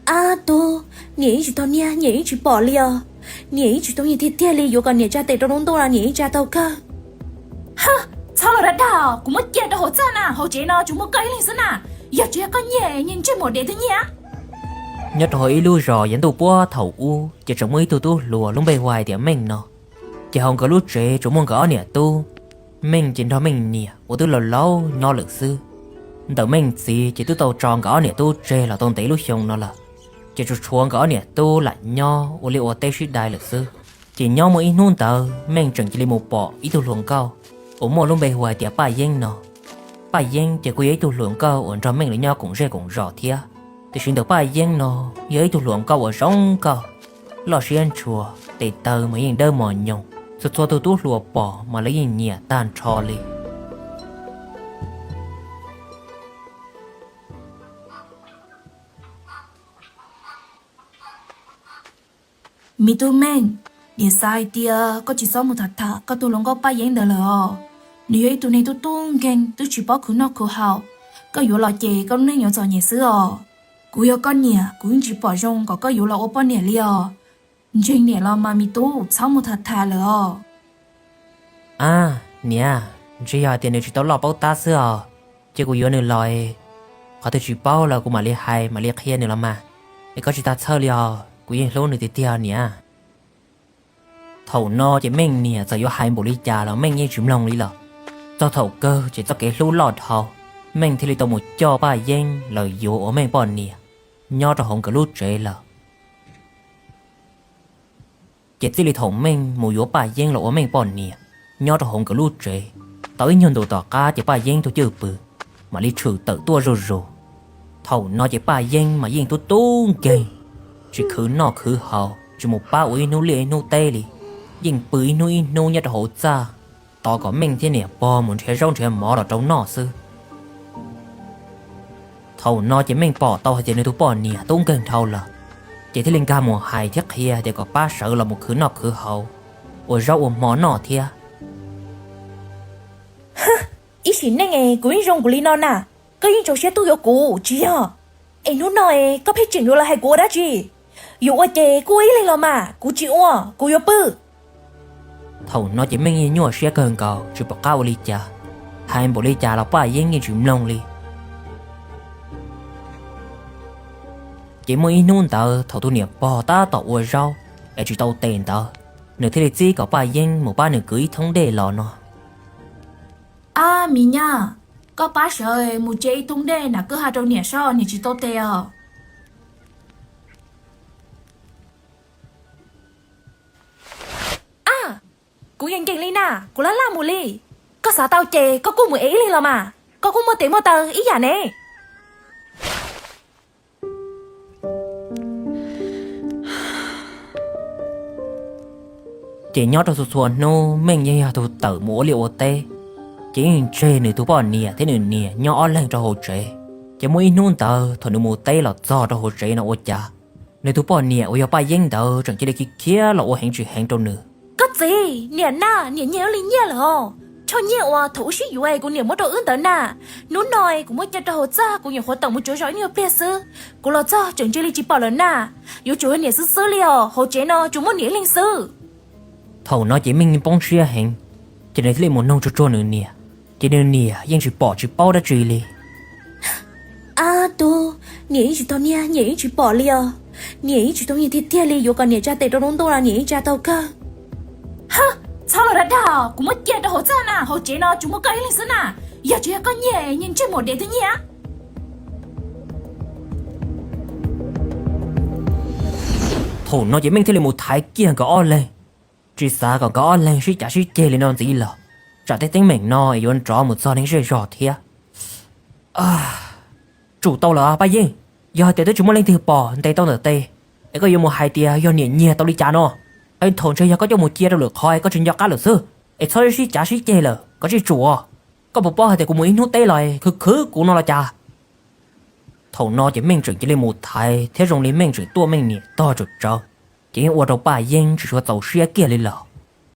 Ab tug, niam ib tsis tau niag, niam ib tsis pom li os. Niam ib tsis tau niag tiag tiag li, yuav kom niam tsa tes rau lub ntuj los niam ib tsa tau kawg. Hab, txhob los dag dag, kuv muab cia rau hauv txaj na, hauv tsev no tsuas muaj koj ib leeg xwb na. Yog tsis yog koj nyiag, nyiag ntsej muag dev twg nyiag? Nyob rau hauv ib lub zos yav ntuj puag thaum ub ces tseem muaj ib tug tub hluas lub npe hu hais tias Meej no. Ces hauv nkawd lub tsev tsuas muaj nkawd ob niam tub. Meej ces nrog Meej niam uas twb laus laus nyob lawm xwb. Ntawm Meej txiv ces twb tau tso nkawd ob niam tub tseg los tau ntev lub xyoo no lawm, ces tsuas tshuav nkawd ob niam tub lam nyob ua liaj ua teb sib dai lawm xwb. Ces nyob muaj ib hnub ntawd Meej tseem cia li mus pom ib tug hluas nkauj uas muaj lub npe hu hais tias Paj Yeeb no. Paj Yeeb ces kuj yog ib tug hluas nkauj uas nrog Meej los nyob koom zej koom zos thiab, tiam sis ntawm Paj Yeeb no yog ib tug hluas nkauj uas zoo nkauj, loj siab ntshua, tes taw mas yeej dawb mos nyoos, txhua txhua tus tub hluas pom mas lawv yeej nyiam tag nrho li. Me tub Meej, niam xav hais tias koj tsis txhob mus tham tham koj tus hluas nkauj Paj Yeeb ntawd lawm os. Nws yog ib tug neeg tub tub nkeeg twb tsis paub khwv noj khwv haus. Koj yuav los ces koj lub neej yuav txom nyem xwb os. Kuv yog koj niam, kuv yeej tsis pom zoo kom koj yuav los ua poj niam li os. Ntseeg niam los mas me tub, txhob mus tham tham lawm os. Ab niam, ntshe yog hais tias nws tsis tau loj paub tab xwb os. Ces kuv yuav nws los, qhov twg tsis paub los kuv mam li hais mam li qhia nws los mas. Es koj tsis tas txhawj li os, kuv yeej hlub nws tiag tiag niam. Thaum no ces Meej niam txawm yuav hais npaum li cas los Meej yeej tsis mloog li lawm. Txog thaum kawg ces txoj kev hlub loj dhau, Meej thiaj li tau mus coj Paj Yeeb los yuav ua Meej poj niam nyob rau hauv nkawd lub tsev lawm. Ces txij li thaum Meej mus yuav Paj Yeeb los ua Meej poj niam nyob rau hauv nkawd lub tsev, tau ib nyuag ntus tom qab ces Paj Yeeb tus cwj pwm mam li tshwm tawm tuaj zuj zus. Thaum no ces Paj Yeeb mas yeej tub tub nkeeg, tsis khwv noj khwv haus, tsis mus pab ua ib hnub liaj ib hnub teb li, yeej pw ib hnub ib hnub nyob rau hauv txaj, tos kom Meej thiab niam pog mus nrhiav zaub nrhiav mov los rau noj xwb. Thaum no ces Meej pom tau hais tias nws tus poj niam tub nkeeg dhau lawm, ces thiaj li nkag mus hais thiab qhia tias kom pab sawv los mus khwv noj khwv haus, ua zaub ua hmo noj thiab. Ib sim neej es kuv yeej zoo nkaus li no na, koj yeej tso siab tuaj yuav kuv tsis yog? Es hnub no es koj pheej tseem yuav los hais kuv ua dab tsi? Yuav ua ces kuj ua ib leeg los mas, kuv tsis ua, kuv yuav pw. Thaum no ces Meej yeej nyuaj siab kawg nkaus tsis pom qab ua li cas, hais npaum li cas los Paj Yeeb yeej tsis mloog li. Ces muaj ib hnub ntawd thaum tus niam pog tab tom ua zaub es tsis tau tes ntawd, nws thiaj li txib kom Paj Yeeb mus pab nws kwv ib thoob dej los no. Ab me nyab, koj pab sawv mus cia ib thoob dej na kwj ha rau niam soj, niam tsis tau tes os. Ab, kuv nkees nkees li na, kuv laj laj mus li. Koj xav tau ces koj kuj mus ev ib leeg los mas, koj kuj muaj tes muaj taw ib yam ne. Ces nyob rau txhua txhua hnub Meej yeej yog tus tawm mus ua liaj ua teb, ces yeej tseg nws tus poj niam thiab nws niam nyob ob leeg rau hauv tsev. Ces muaj ib hnub ntawd thaum nws mus teb los txog rau hauv tsev no ua cas, nws tus poj niam uas yog Paj Yeeb ntawd tseem cia li khiav khiav los ua heev tsis heev rau nws. Koj txiv, niam na, niam nyiag wb li nyiaj lawm os. Tsho nyiaj uas thaum wb sib yuav es kuv niam muab rau wb ntawd na, hnub no kuv muab cia rau hauv txaj, kuv nyuam qhuav tawm mus tsuav zog ib nyuag pliag xwb. Kuv los txog tseem cia li tsis pom lawm na. Yuav tsum yog niam xwb xwb li os, hauv tsev no tsuas muaj niam ib leeg xwb. Thaum no ces Meej poob siab heev, ces nws thiaj li mus noog tsuag tsuag nws niam, ces nws niam yeej tsis pom tsis paub dab tsi li. Ab tug, niam ib tsis tau niag, niam ib tsis pom li os. Niam ib tsis tau niag tiag tiag li, yuav kom niam tsa tes rau lub ntuj los niam ib tsa tau kawg. Hab, txhob los dag dag, kuv muab cia rau hauv txaj na, hauv tsev no tsuas muaj koj ib leeg xwb na. Yog tsis yog koj nyiag, nyiag ntsej muag dev twg nyiag? Thaum no ces Meej thiaj li mus thaiv kiag nkawd ob leeg, tsis xav kom nkawd ob leeg sib cav sib ceg li no ntxiv lawm, tsam tej teeb meem no es yuav nrov mus txog neeg zej zog thiab. Tsum tau lawm Paj Yeej, yog hais tias twb tsis muaj leej twg pom ntes tau ntawm tes, es koj yuav mus hais tias yog niam nyiag tau li cas no? Qee thaum ntshe yog koj coj mus cia rau lwm qhov es koj tsis nco qab lawm xwb. Es txhob sib cav sib ceg lawm, koj tsis tsum os. Koj puas paub hais tias kuv mus ib hnub teb los khwv khwv kuv no los cas? Thaum no ces Meej tseem cia li mus thaiv thiab zoo li Meej tseem tuaj Meej niam tog tsam tsawv, ces yeej ua rau Paj Yeej tsis tshua txaus siab kiag li lawm.